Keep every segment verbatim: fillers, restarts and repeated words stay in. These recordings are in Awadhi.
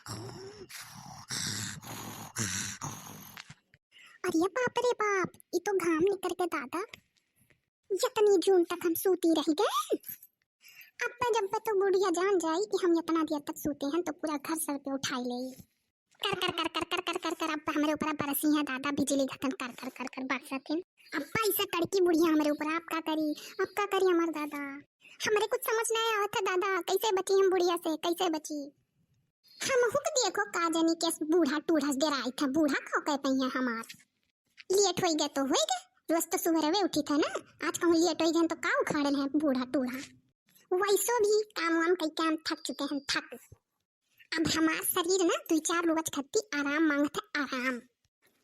अरे बाप रे बाप, ई तो घाम निकर के दादा, यतनी जून तक हम सूती रह गए। अब पे जब पे तो बुढ़िया जान जाई कि हम इतना देर तक सूते हैं, तो पूरा घर सर पे उठाई ले। कर कर कर कर कर कर कर कर अब हमरे ऊपर बरसी है दादा, बिजली घटन कर कर कर कर बरसत है। अब ऐसे कड़की बुढ़िया हमरे ऊपर, अब का करी, अब का करी हमार दादा। हमरे कुछ समझ नहीं आवत है दादा, कैसे बची हम बुढ़िया से, कैसे बची? हम हुक देखो का जानी के बूढ़ा टूढ़ा से डेराई था, बूढ़ा खो के पहिया हमार। लेट होई गए तो होई गए, रोज तो सुबह रवे उठी था ना, आज कहूँ लेट होई गए तो का उखाड़ल है बूढ़ा टूढ़ा। वैसो भी काम वाम कई के हम थक चुके हैं, थक। अब हमार शरीर ना दुई चार रोज खत्ती आराम मांगत है, आराम।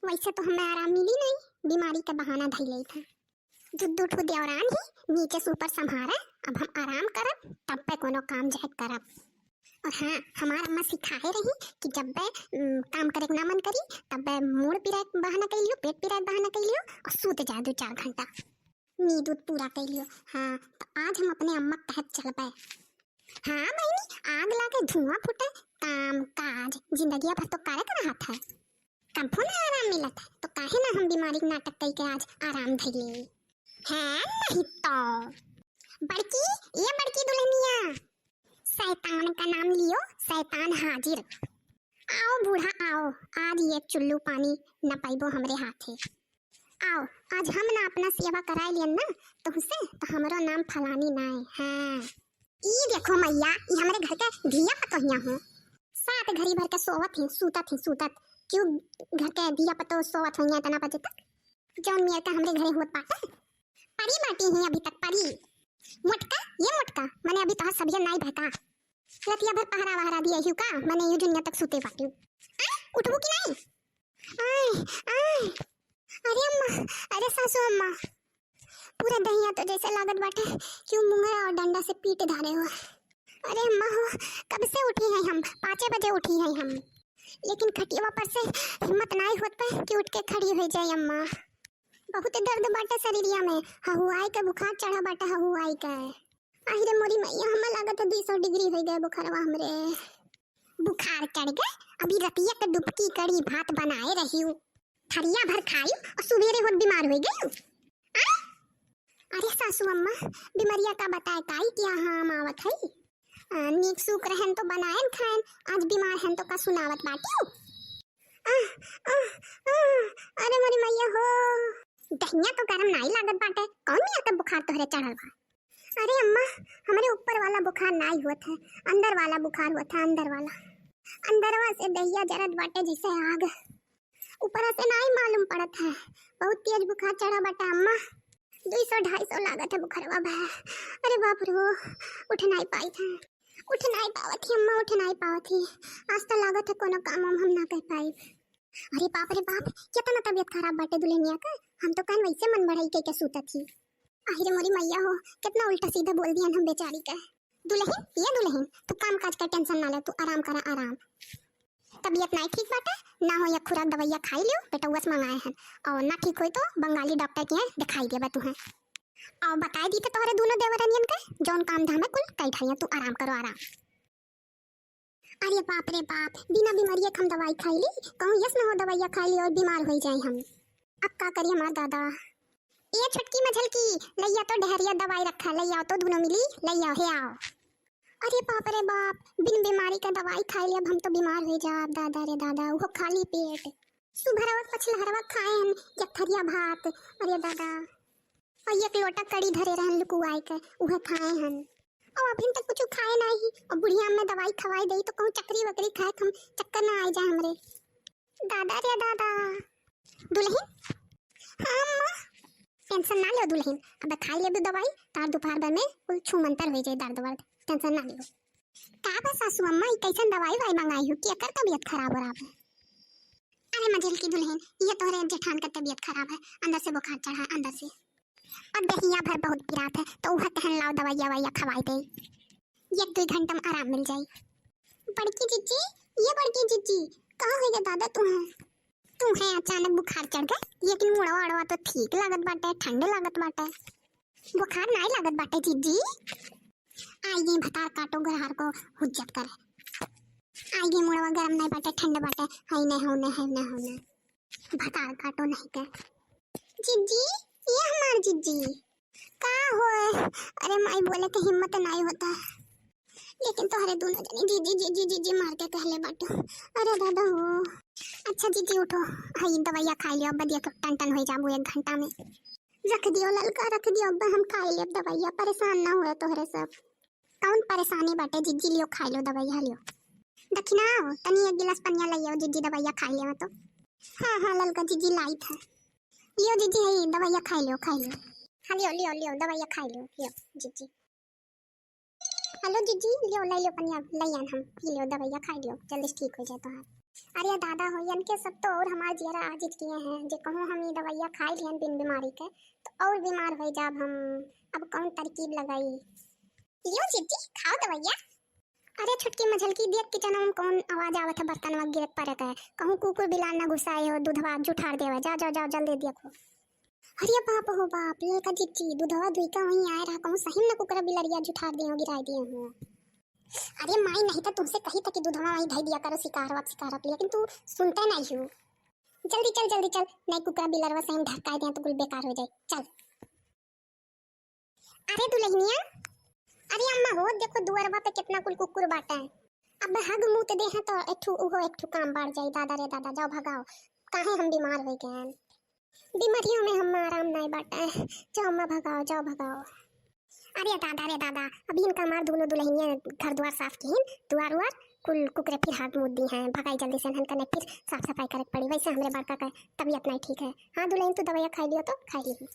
वैसे तो हमें आराम मिली नहीं, बीमारी का बहाना धई लेई था। दू दू ठो देवरान ही नीचे से ऊपर संभारे, अब हम आराम करब, तब पे कोनो काम जाए करब। और हाँ, हमार अम्मा सिखाए रही कि जब बे, उम, काम करे के ना मन करी, तब बे मूड़ पिराए के बहाना कर लियो, पेट पिराए के बहाना कर लियो और सूत जाए दो चार घंटा, नींद उद पूरा कर लियो। हाँ, तो आज हम अपने अम्मा के तहत चलबे। हाँ बहिनी, आग लागे धुआं फूटे, काम काज जिंदगिया भर तो करे के रहत है। कभो ना आराम मिलत है, तो काहे ना हम बीमारी के नाटक कई के आज आराम धइले। हाँ, नहीं तो। बड़की, ये बड़की दुल्हनिया, शैतान का नाम लियो, शैतान हाजिर। आओ बूढ़ा, आओ, आज ये चुल्लू पानी न पाइबो हमरे हाथे। आओ, आज हम ना अपना सेवा कराए लियन ना तुहसे, तो हमरो नाम फलानी नाय। हाँ। ई देखो मैया, ई हमरे घर के धिया पतोहिया हो। सात घड़ी भर के सोवत ही, सूतत ही, सूतत। क्यों घर के धिया पतो सोवत होइया इतना बजे तक? जौन मेर का हमरे घरे होत बाटे। परी बाटी ही अभी तक, परी। मोटका, ये मोटका, मने अभी तोहार सब्जिया नाई बहका। रतिया भर पहरा वहरा दिया हिउ का, मने यू जुनिया तक सूते बाटी। आ, उठबू कि नाई? आय, आय। अरे अम्मा, अरे सासू अम्मा, पूरा दहिया तो जैसे लागत बाटे कि उ मुंगरा और डंडा से पीट धारे हो। अरे अम्मा हो, कब से उठी है हम, पाँचे बजे उठी है हम, लेकिन खटिया पर से हिम्मत नाई होत पे कि उठ के खड़ी हो जाए अम्मा। बहुत दर्द बाटे शरीरिया में, हहुआई के बुखार चढ़ा बाटे, हहुआई के। आहि रे मोरी मैया, हमें लागत है दुई सौ डिग्री हो गए बुखारवा हमरे। बुखार चढ़ गए, अभी रतिया के डुबकी कड़ी भात बनाए रही हूँ, थरिया भर खाई और सुबेरे होत बीमार हो गई। आ? अरे सासू अम्मा, बीमारिया का बताए, काई क्या हम आवत है। आ, नीक सूख रहन तो बनाएन खाएन, आज बीमार हन तो का सुनावत बाटियो। आ, आ, आ, अरे मोरी मैया हो, दहिया तो गरम नाई लागत बाटे, कौन मियाँ का बुखार तोहरे चढ़ल बा? अरे अम्मा, हमरे ऊपर वाला बुखार नाई होत है, अंदर वाला बुखार होत है, अंदर वाला। अंदरवा से दहिया जरत बाटे जैसे आग, ऊपर से नाई मालूम पड़त है, बहुत तेज बुखार चढ़ा बाटे अम्मा। दुई सौ ढाई सौ लागत है बुखारवा बा। अरे बाप रे, उठ नाई पाई था, उठ नाई पावत ही अम्मा, उठ नाई पावत ही। आज तो लागत है कोनो काम वाम हम ना कर पाई। अरे बाप रे बाप, कितना तबीयत खराब बाटे दुल्हनिया का, हम तो कान वैसे मन बढ़ाई के, के सूतत ही। आहि रे मोरी मैया हो, कितना उल्टा सीधा बोल दिया हम बेचारी का। दुल्हन, ये दुल्हन, तू काम काज का टेंशन ना ले, तू आराम करा, आराम। तबीयत नाई ठीक बाटे, ना हो या खुराक दवाइया खाई लियो, बेटौआ से मंगाए हैं, और ना ठीक होई तो बंगाली डॉक्टर के यहाँ दिखाई देबा तू हैं। और बताए दी तो तोहरे दोनों देवरनियन के, जौन काम धाम है कुल कई ढाइया, तू आराम करो, आराम। अरे बाप रे बाप, बिना बीमारिया के हम दवाई खाई ली, कहूँ यस ना हो दवाइया खाई ली और बीमार हो जाए हम। अब का करी हमार दादा। ए छोटकी मझलकी, लइया तो डहरिया दवाई रखा, लइया तो दोनों मिली, लइया हे आओ। अरे बाप रे बाप, बिन बीमारी का दवाई खाई ली, अब हम तो बीमार हो जाब, दादा रे दादा, वो खाली पेट। सुभरवा पछलहरवा खाए हन एक थरिया भात, अरे दादा। और एक लोटा कड़ी धरे रहन लुकुआई के, उहे खाए हन। और अभिन तक कुछ खाए नाही, और बुढ़िया में दवाई खवाई दई तो कहूँ चकरी वकरी खाए, हम चक्कर ना आई जाए हमरे। दादा रे दादा। दुल्हन? हाँ अम्मा। टेंशन ना लो दुल्हन, अब खाई लेबू दवाई, तार दोपहर भर में कुल छूमंतर हो जाए दर्द वर्द, टेंशन ना लो। का बा सासू अम्मा, ई कैसन दवाई वाई मंगाई हो, केकर तबीयत खराब हो रहा है? अरे मझलकी दुल्हन, ये तोहरे जेठान का तबीयत खराब है, अंदर से बुखार चढ़ा है, अंदर से। और दहिया भर बहुत पिरात है, तो वह कहन लाओ दवाइया ववाइया खवाई दे, एक दो घंटा में आराम मिल जाई। बड़की जिज्जी, ये बड़की जिज्जी, कहाँ हो गए दादा तू है? तू है अचानक बुखार चढ़ गए, लेकिन मुड़वा अड़वा तो ठीक लागत बाटे, ठंड लागत बाटे। बुखार नाई लागत बाटे जिज्जी। आई ये भतार काटो गरहर को हुज्जत करे। आई घी मुड़वा गरम नहीं बाटे, ठंड बाटे, है नहीं, हो नहीं, है नहीं, हो नहीं। भतार काटो नहीं के। जिज्जी, ये हमार जिज्जी। का होए? अरे माई, बोले के हिम्मत नहीं होता, लेकिन तोहरे दोनों जनी जिज्जी, जिज्जी, जिज्जी मार के कहले बाटू। अरे दादा हो। अच्छा जिज्जी उठो, हई दवाइया खा लियो, बदिया के टन टन हो जाबू एक घंटा में। रख दियो ललका, रख दियो, अब हम खा लेब दवाइया, परेशान ना होए तोहरे सब। कौन परेशानी बाटे जिज्जी, लियो खा लियो दवाइया, लियो। दखिना हो, तनी एक गिलास पनिया ले आओ जिज्जी, दवाइया खा लियो तो। हाँ, हाँ, ललका जिज्जी लाइत है। लियो जिज्जी, है दवाइया खा लियो, खा लियो। हाँ, लियो, लियो, लियो, दवाइया खा लियो, लियो जिज्जी। हेलो जिज्जी, लियो, ले लियो पनिया, ले आन हम, पी लियो दवाइया, खा लियो, जल्दी से ठीक हो जाए तोहार। अरे दादा हो, इनके सब तो और हमार जियरा आजिज किए हैं, जे कहूँ हम ई दवाइया खाई लियन बिन बीमारी के, तो और बीमार हो जाब हम। अब कौन तरकीब लगाई? लियो जिज्जी, खाओ दवाइया। अरे छोटकी मझलकी, देख किचन में कौन आवाज आवत है, बर्तन में गिरत पड़त है, कहूँ कुकुर बिलार ना घुसाए हो, दूधवा जुठार देवे, जा, जा, जाओ, जल्दी देखो। अरे बाप हो बाप, ये का जिज्जी, दूधवा दुई का वहीं आए रहा, कहूँ सही में ना कुकरा बिलरिया जुठार दिए हो, गिराए दिए हो। अरे माई, नहीं तो तुमसे कही था कि दूधवा वहीं धई दिया करो, सिकारवा, सिकारवा, लेकिन तू सुनते नहीं हो। जल्दी चल, जल्दी चल, नहीं कुकरा बिलरवा सही में ढरकाए दिया तो कुल बेकार हो जाए। चल। अरे दुल्हनिया, अरे अम्मा हो, देखो दुअरवा पे कितना कुल कुकुर बाटे। अब हग मूत दे हैं तो एक ठू, उहो एक ठू काम बढ़ जाई। दादा रे दादा, जाओ भगाओ, काहे हम बीमार हो गए हैं? बीमारियों में हम आराम नहीं बाटे। जाओ अम्मा भगाओ, जाओ भगाओ। अरे दादा रे दादा, अभी इनका हमार दोनों दुल्हनिया घर द्वार साफ किहिन, द्वार उआर कुल कुकरे फिर हग मूत दी हैं, भगाई जल्दी से इनहन कने फिर साफ सफाई करे के पड़ी। वैसे हमरे बड़का का तबीयत नहीं ठीक है। हाँ दुल्हन, तू दवाइया खाई लियो तो खाई ली।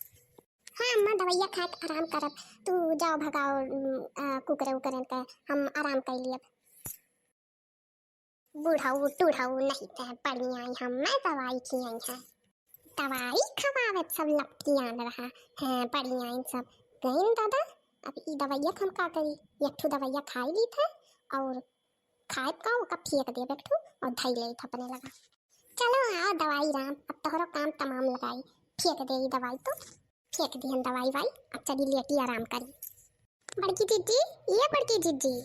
हाँ अम्मा, दवाइया खाए के आराम करब, तू जाओ भगाओ, उम, आ, कुकरे उकरे के, हम आराम कर लियब। बूढ़ऊ टूढ़ऊ नहीं ते पड़ी आई हम, मैं दवाई खियाई है। दवाई खवावे सब लपटियान रहा है, पड़ी आई सब। गइन दादा, अब ई दवाइया के हम का करी? एक ठू दवाइया खाई ली थे और खाए का ओका फेंक देब एक ठू और धई ले अपने लगा। चलो आओ दवाई राम, अब तोहरो काम तमाम लगाई। फेंक दे ई दवाई तो, फेंक दिहन दवाई वाई, अब चली लेटी आराम करी। बड़की जिज्जी, ये बड़की जिज्जी,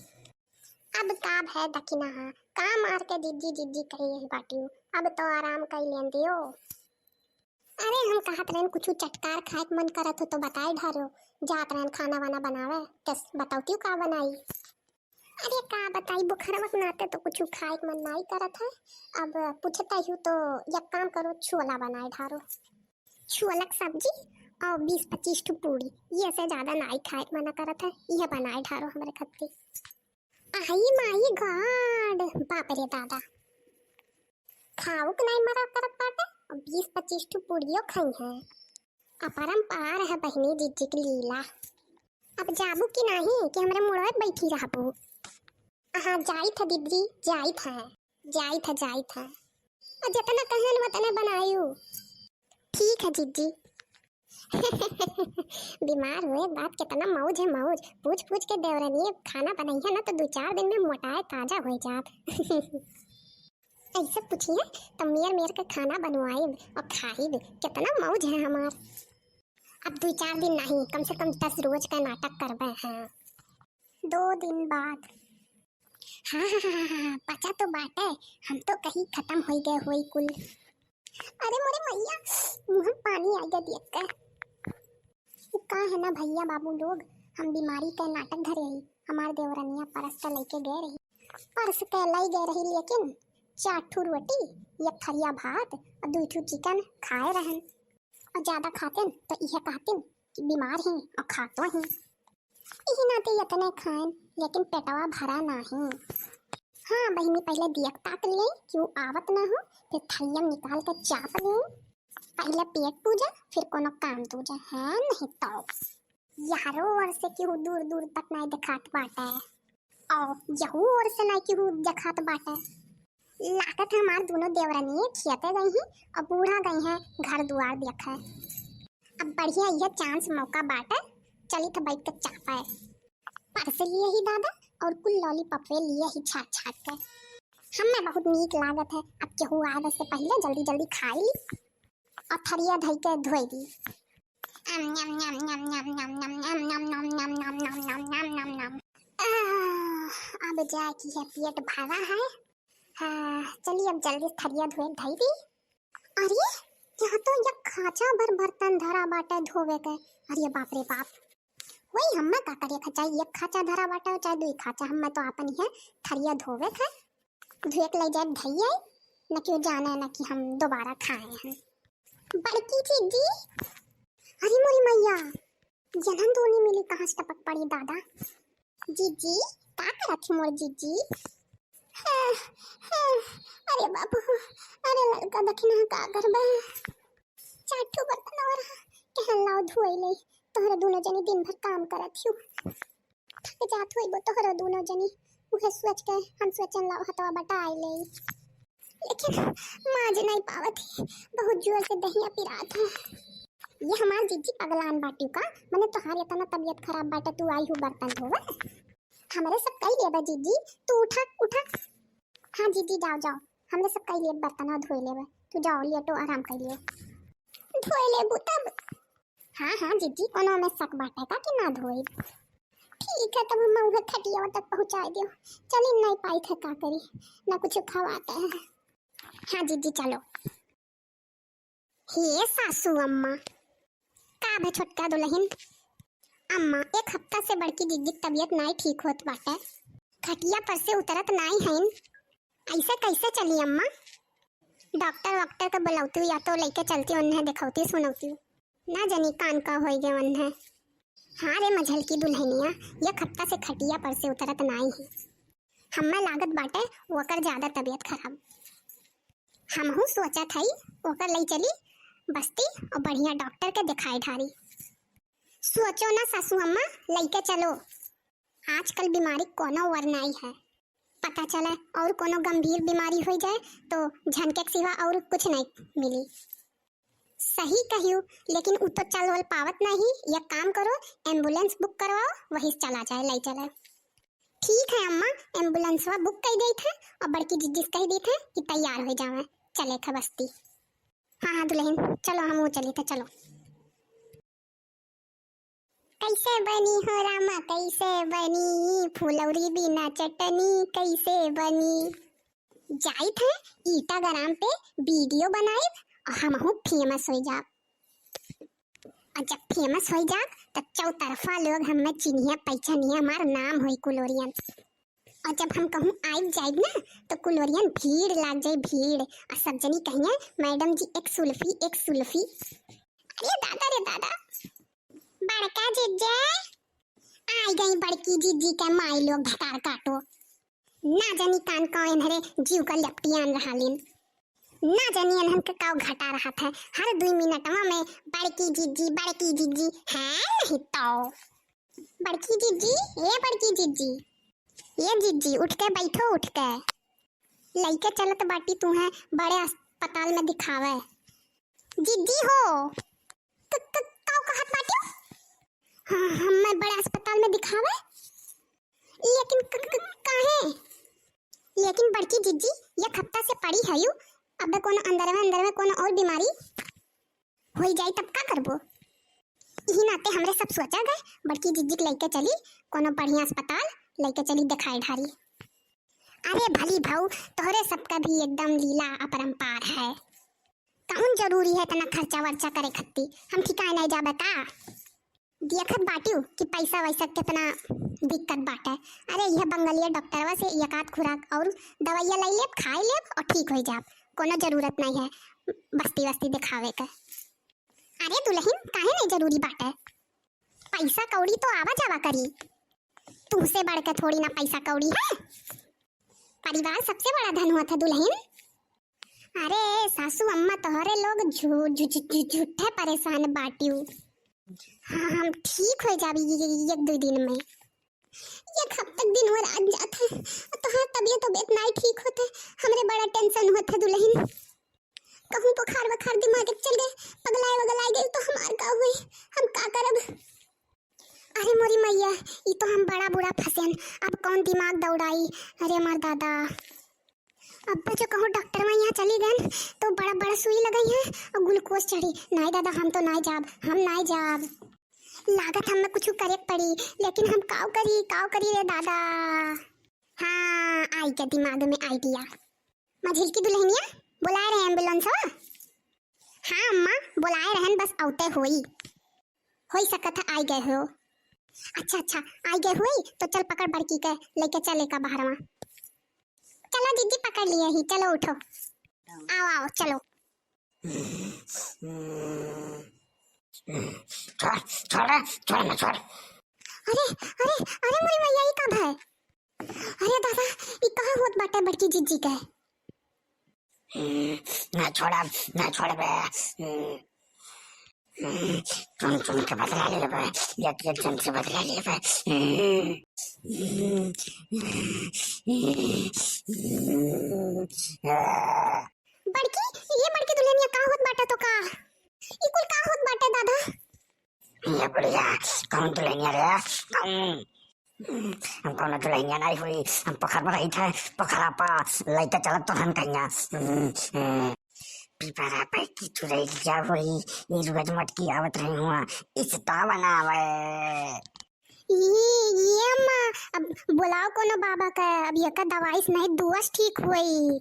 अब का भय दखिना हा, का मार के जिज्जी जिज्जी कही यही बाटी हूँ, अब तो आराम कर लेन दियो। अरे हम कहत रहन कुछ चटकार खाए के मन करत हो तो बताए ढारो, जात रहन खाना वाना बनावे, तस बतौती का बनाई। अरे का बताई, बुखारवा के नाते तो कुछ खाए के मन नाई करत है। अब पूछता हूँ तो एक काम करो, छोला बनाए ढारो। छोला के सब्जी और बीस पच्चीस ठो पूरी, ये से ज्यादा नाई खाए के मन करत है, ये बनाए ढारो हमरे खत्ती। आई माई गॉड, बाप रे दादा, खाऊ के नाई मरा करत बाटे और बीस पच्चीस ठो पूरियो खाई है। अपरंपार है बहिनी जिज्जी के लीला। अब जाबू कि नाही कि हमरे मुड़वे बैठी रहबू? हाँ जाइत है दीदी, जाइत है, जाइत है, जाइत है। और जितना कहन वतने बनायू। ठीक है जिज्जी। बीमार हुए के बाद कितना मौज है मौज, पूछ पूछ के देवरनिये खाना बनइया ना तो दो चार दिन में मोटाए ताजा हो जात। ऐसे पूछिए तो मेर मेर के खाना बनवाइब और खाइब, कितना मौज है हमार। अब दो चार दिन नहीं, कम से कम दस रोज का नाटक करबे हैं। दो दिन बाद। हाँ, हाँ, हाँ, हाँ, हाँ, बचा तो बाटे, हम तो कहीं खत्म हो गए होई कुल। अरे मोरे मैया, मुँह में पानी आ गया देख के। उ का है ना भैया बाबू लोग, हम बीमारी के नाटक धरे ही, हमार देवरनिया परस के लेके गए रही, परस के लाई गए रही, लेकिन चार ठू रोटी, एक थरिया भात और दो ठू चिकन खाए रहन। और ज्यादा खातिन तो इहे कहतिन कि बीमार ही और खातो ही। इही नाते इतने खाएन, लेकिन पेटवा भरा नाही। हाँ बहिनी, पहले दियक ताक लिए कि वो आवत ना हो, फिर थरिया में निकाल के चाप लिए। पहले पेट पूजा, फिर कोनो काम दूजा, है नहीं तो। यारो ओर से केहू दूर दूर तक नाई देखात बाटे, और यहू ओर से नाई केहू देखात बाटे। लागत है हमार दोनों देवरनिये खियते गई हैं और बूढ़ा गई हैं घर दुआर देखे। अब बढ़िया यह चांस मौका बाटे, चली तो बैठ के चापे। परस लिए ही दादा और कुल लॉलीपॉप वे लिए ही छाट छाट के। हमें बहुत नीक लागत है, अब केहू आवे से पहले जल्दी जल्दी खाई ली और थरिया धई के धोई दी। आह, अब जाए कि है पेट भरा है, आ, चली अब जल्दी थरिया धोए धई दी। अरे, यहाँ तो एक खाँचा भर बर्तन धरा बाटे धोवे के। अरे बाप रे बाप, वही हम्मे का करे के चाही, एक खाँचा धरा बाटे चाहे दुई खाँचा, हम्मे तो आपन ही थरिया धोवे के। धोए के ले जाए धई आई, न केहू जाने न कि हम दोबारा खाए हैं। बड़की जीजी, अरे मोरी मैया, जनन दूनी मिली कहाँ से टपक पड़ी दादा। जीजी, का करत ही मोर जीजी? हे, हे, अरे बाबू, अरे लड़का दखिना का करबे? चार ठो बर्तन और केहन लाओ धोई ले, तोहरे दोनों जनी दिन भर काम करत हियो। थक जात होइबो तोहरो दोनों जनी। उहे सोच के हम सोचन लाओ हथवा बटाई ले, लेकिन माज नहीं पावत ही, बहुत जोर से दहिया पिरात है। ये हमार जीजी पगलान बाटी का, मने तोहार इतना तबीयत खराब बाटे तू आई हूँ बर्तन धोवे? हमरे सब कई लेबे जीजी, तू उठा उठा। हाँ जीजी जाओ जाओ, हमरे सब कई लेब बर्तन धोए लेबे, तू जाओ लेटो आराम कर लियो। धोए लेबू तब। हाँ हाँ जीजी, कोनो में शक बाटे का कि ना धोइब? ठीक है, तब हम उहे खटियावा तक पहुँचाए दियो। चली नहीं पाई थे का करी, ना कुछ खवाते हैं। हाँ जीजी चलो। हे सासू अम्मा, का भे छोटका दुलहिन? अम्मा, एक हफ्ता से बड़की जीजी के तबीयत नाई ठीक होत बाटे, खटिया पर से उतरत नाई हईन, ऐसे कैसे चली अम्मा? डॉक्टर वॉक्टर के बुलौती या तो लेके चलती, उन्हें देखौती सुनौती। ना जानी कान का होई गए उन्हें। हाँ रे मझलकी दुलहिनिया, एक हफ्ता से खटिया पर से उतरत नाई है। हम्मे लागत बाटे ओकर ज्यादा तबीयत खराब। हमहू सोचत हई ओकर लई चली बस्ती और बढ़िया डॉक्टर के दिखाई ढारी। सोचो ना सासू अम्मा, लइके चलो। आजकल बीमारी कोनो वर नाई है, पता चले और कोनो गंभीर बीमारी हो जाए तो झनके के सिवा और कुछ नहीं मिली। सही कहियो, लेकिन उ तो चल वल पावत नहीं। एक काम करो, एम्बुलेंस बुक करवाओ, वही से चला जाए, ले चले। ठीक है अम्मा, एम्बुलेंसवा बुक कर देत है और बड़की जिज्जी से कह देत है कि तैयार हो जावे, चले थे बस्ती। हाँ हाँ दुलहिन, चलो हमहू चली थे, चलो। कैसे बनी हो रामा, कैसे बनी फुलौरी बिना चटनी, कैसे बनी? जाइत है Instagram पे वीडियो बनाइब और हमहू फेमस हो जाब। और जब फेमस हो जाब तो चौतरफा लोग हमें चिन्हिया पहचानिया, हमार नाम होई कुलोरियन। और जब हम कहूँ आइब जाइब ना तो कुलोरियन भीड़ लाग जाए, भीड़। और सब जनी कहिए मैडम जी एक सुल्फी, एक सुल्फी। अरे दादा रे दादा, बड़का जिज्जे, आई गई बड़की जिज्जी के माई लोग भतार काटो। ना जानी कान का इन्हरे जीव का लपटियान रहालिन। ना जानी इन्हन के काव घटा रहा था, हर दुई मिनटवा में बड़की जिज्जी, बड़की जिज्जी, है नहीं तो। बड़की जिज्जी, ए बड़की जिज्जी, ए जिज्जी उठ के बैठो, उठ के। लइके चलत बाटी तू है बड़े अस्पताल में दिखावे। जिज्जी हो, क-, क-, काव कहत बाटियो? हाँ, हमें बड़े अस्पताल में दिखावे? लेकिन क-, क-, काहे? लेकिन बड़की जिज्जी, एक हफ्ता से पड़ी हयू, अबे कोनो अंदर में, अंदर में कोनो और बीमारी होई जाई तब का करबो? इही नाते हमरे सब सोचा गए, बड़की जिज्जी के लइके चली कोनो बढ़िया अस्पताल, लइके चली दिखाई ढारी। अरे भली भाऊ, तोहरे सबका भी एकदम लीला अपरंपार है। कौन जरूरी है इतना खर्चा वर्चा करे खत्ती? हम ठिकाए नहीं जाबे का? देखत बाटियो कि पैसा वैसा कितना दिक्कत बाटे। अरे यह बंगलिया डॉक्टरवा से एक आध खुराक और दवाइया ले लेब, खाई लेब और ठीक हो जाब। कोनो जरूरत नहीं है बस्ती वस्ती दिखावे के। अरे दुलहिन, काहे नहीं जरूरी बाटे? पैसा कौड़ी तो आवा जावा करी, तुमसे बढ़ के थोड़ी ना पैसा कौड़ी है। परिवार सबसे बड़ा धन होत है दुलहिन। अरे सासू अम्मा, तोहरे लोग झू-, झू-, झू-, झू-, झूठे परेशान बाटियो। हाँ, हम ठीक हो जाबी ये, ये, एक दो दिन में। एक हफ्ता दिन और आ जात है, तोहार तबीयत, तबीयत नाई ठीक होत है, हमरे बड़ा टेंशन होत है दुलहिन। कहूँ बुखार वखार दिमाग के चल गए, पगलाए वगलाए गए तो हमार का हुई, हम का करब? अरे मोरी मैया, ई तो हम बड़ा बुरा फंसेन, अब कौन दिमाग दौड़ाई? अरे हमार दादा, अब जो कहूँ डॉक्टर में यहाँ चली गए तो बड़ा बड़ा सुई लगाई है और ग्लूकोज चढ़ी। नाई दादा, हम तो नाई जाब, हम नाई जाब। लागत हमें कुछ करे के पड़ी, लेकिन हम काव करी, काव करी रे दादा? हाँ, आई के दिमाग में आइडिया। मझिलकी दुल्हनिया, बोलाए रहे ambulance हो? हाँ अम्मा, बोलाए रहन, बस औते होई। होई सकत है आई गए हो। अच्छा, अच्छा, आई गए होई तो चल पकड़ बड़की के, लेके चल एका बहरवा। चलो दीदी, पकड़ लिए ही, चलो उठो। आओ, आओ, चलो। छोड़, छोड़, छोड़ ना, छोड़। अरे, अरे, अरे मोरी मैया, ई का भय? अरे दादा, ई कहाँ होत बाटे बड़की जिज्जी के? ना छोड़ब, ना छोड़बे। चुन चुन के बदला लेबे, एक एक जन से बदला लेबे। बड़की, ये बड़की दुल्हनिया, का होत बाटे तो का? ई कुल का होत बाटे दादा? ये बुढ़िया, कौन दुल्हनिया रे? कौन? हम कौनो दुल्हनिया नहीं हुई, हम पोखर पर रही थे, पोखरा पर लइके चलत तो हम कहिया। पिपरा पे की चुरैलिया हुई, ये रोज मटकी आवत रही हुआ, इस्ता बनावे। ये, ये अम्मा, अब बुलाओ कोनो बाबा का, अब एका दवाई से नहीं दुआ से ठीक होई।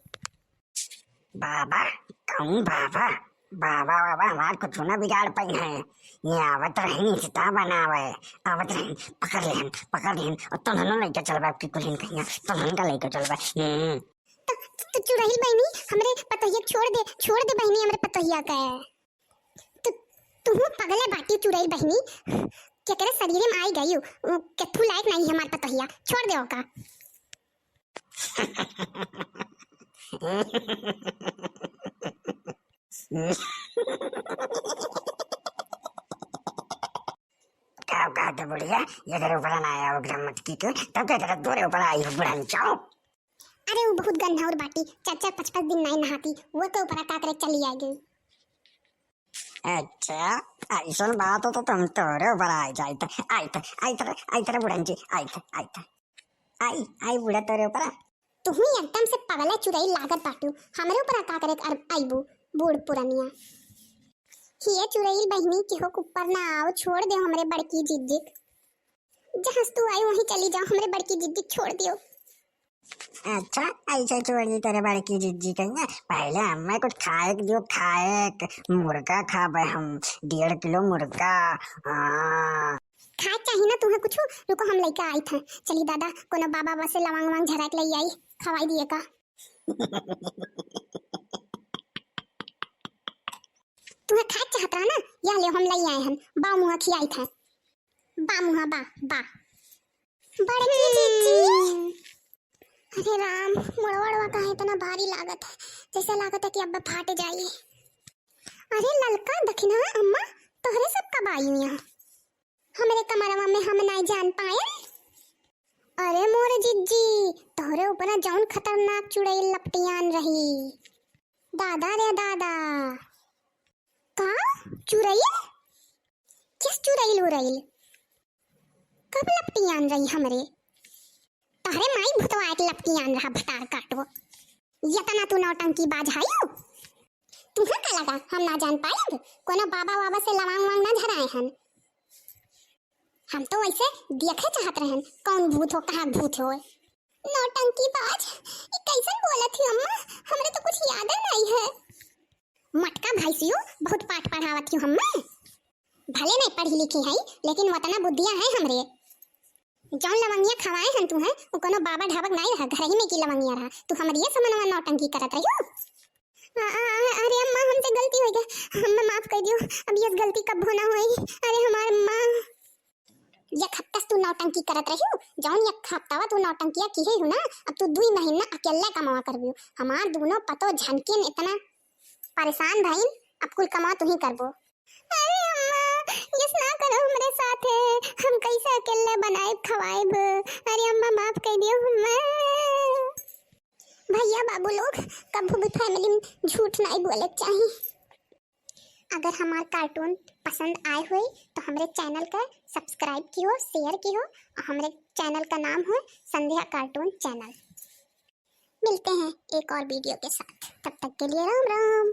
बाबा? कौन बाबा? बाबा, बाबा हमार कुछ ना बिगाड़ पाई है। ये आवत रही, इस्ता बनावे, आवत रही, पकड़ लेहन, पकड़ लेहन, और तुम हनो लेके चलबा, आपकी कुलिन कहिया, तुम हन का लेके चलबा। हम्म। तो, तो चुड़ैल बहिनी, हमरे पतोहिया छोड़ दे, छोड़ दे बहिनी, हमरे पतोहिया का। तो तुहू पगले बाटी चुड़ैल बहिनी, केकरे शरीर में आई गई, उ केथू लायक नहीं हमार पतोहिया, छोड़ दे ओका। का कहते बुढ़िया, ये तेरे ऊपर ना आया हो ग्राम मटकी के, तब के तेरे तोरे ऊपर आई हो बुढ़न चाओ। अरे वो बहुत गन्हाउर बाटी, चार चार पाँच पाँच दिन नहीं नहाती, वो के ऊपर का करे चली आ गई। अच्छा, ऐसन बात हो तो तुम तोरे ऊपर आई जाइत, आइत, आइत रे, आइत रे बुढ़न जी, आइत, आइत। आई, आई बूढ़ा तोरे ऊपर। तुहू एकदम से पगला चुड़ैल लागत बाटू, हमरे ऊपर का करे अर-, आईबू, बूढ़ पुरनिया। हिये चुड़ैल बहिनी, केहू के ऊपर ना आओ, छोड़ दे हमरे बड़की जिज्जिक। जहाँ से तू आई वहीं चली जाओ, हमरे बड़की जिज्जिक छोड़ दियो। अच्छा, ऐसे छोड़ दी तेरे बड़की जिज्जी कहिया? पहले हमें कुछ खाए के दियो, खाए के। मुर्गा खाबे हम, डेढ़ किलो मुर्गा। हाँ। खाए चाही ना तुहे कुछ? रुको, हम लइका आइत हैं। चली दादा, कोनो बाबा बा से लवांग वांग झरा के लई आई, खवाई दिए का। तुहे खाए चाहत रहा ना, या ले हम लई आए हैं, बा मुहा खियाइत हैं। बा मुहा, बा, बा। बड़की जिज्जी। अरे राम, मुड़वा उड़वा काहे इतना भारी लागत है, जैसे लागत है कि अब फाट जाई। अरे ललका दखिनहा अम्मा, तोहरे सब कब आई यहाँ? हमरे कमरवा में हम नाई जान पायन। अरे मोर जिज्जी, तोहरे ऊपर जौन खतरनाक चुड़ैल लपटियान रही। दादा रे दादा। का? चुड़ैल? किस चुड़ैल उड़ैल? कब लपटियान रही हमरे? तोहरे माई भुतवा के लपटियान रहा भतार काटो। यतना तू नौटंकी बाज हायू। तुहे का लगा हम ना जान पाएब? कोनो बाबा वाबा से लवांग वांग ना झराए हन। हम तो वैसे देखे चाहत रहन कौन भूत हो, कहाँ भूत हो। नौटंकी बाज, ई कैसन बोलत ही अम्मा? हमरे तो कुछ यादे नहीं है। मटका भैंसियो बहुत पाठ पढ़ावत ही हम्मे। भले नहीं पढ़ी लिखी है, लेकिन वतना बुद्धिया है हमरे। जौन लवंगिया खवाए हन तुहे, उ कोनो बाबा ढाबक नाई रहा, घरही में की लवंगिया रहा। तू हमरिये समनवा नौटंकी करत रहियो। आ, आ, आ, अरे अम्मा, हमसे गलती हो गया, हमें माफ कर दियो, अब ये गलती कब्बो ना होई। अरे हमार अम्मा, एक हफ्ता से तू नौटंकी करत रहियो, जौन एक हफ्तावा तू नौटंकिया किहे हो ना, अब तू दुई महीना अकेले कमावा करबियो। हमार दोनों पतो झनकिन इतना परेशान भइन, अब कुल कमावा तू ही करबो। अरे अम्मा, यस ना करो हमरे साथे, हम कैसे अकेले बनाएब खवाएब? अरे अम्मा, माफ कर दियो हमें। भैया बाबू लोग, कभू भी family में झूठ नहीं बोले के चाही। अगर हमार cartoon पसंद आए होई तो हमरे channel का subscribe कियो, share कियो और हमरे channel का नाम हो संध्या Cartoon Channel। मिलते हैं एक और video के साथ, तब तक के लिए राम राम।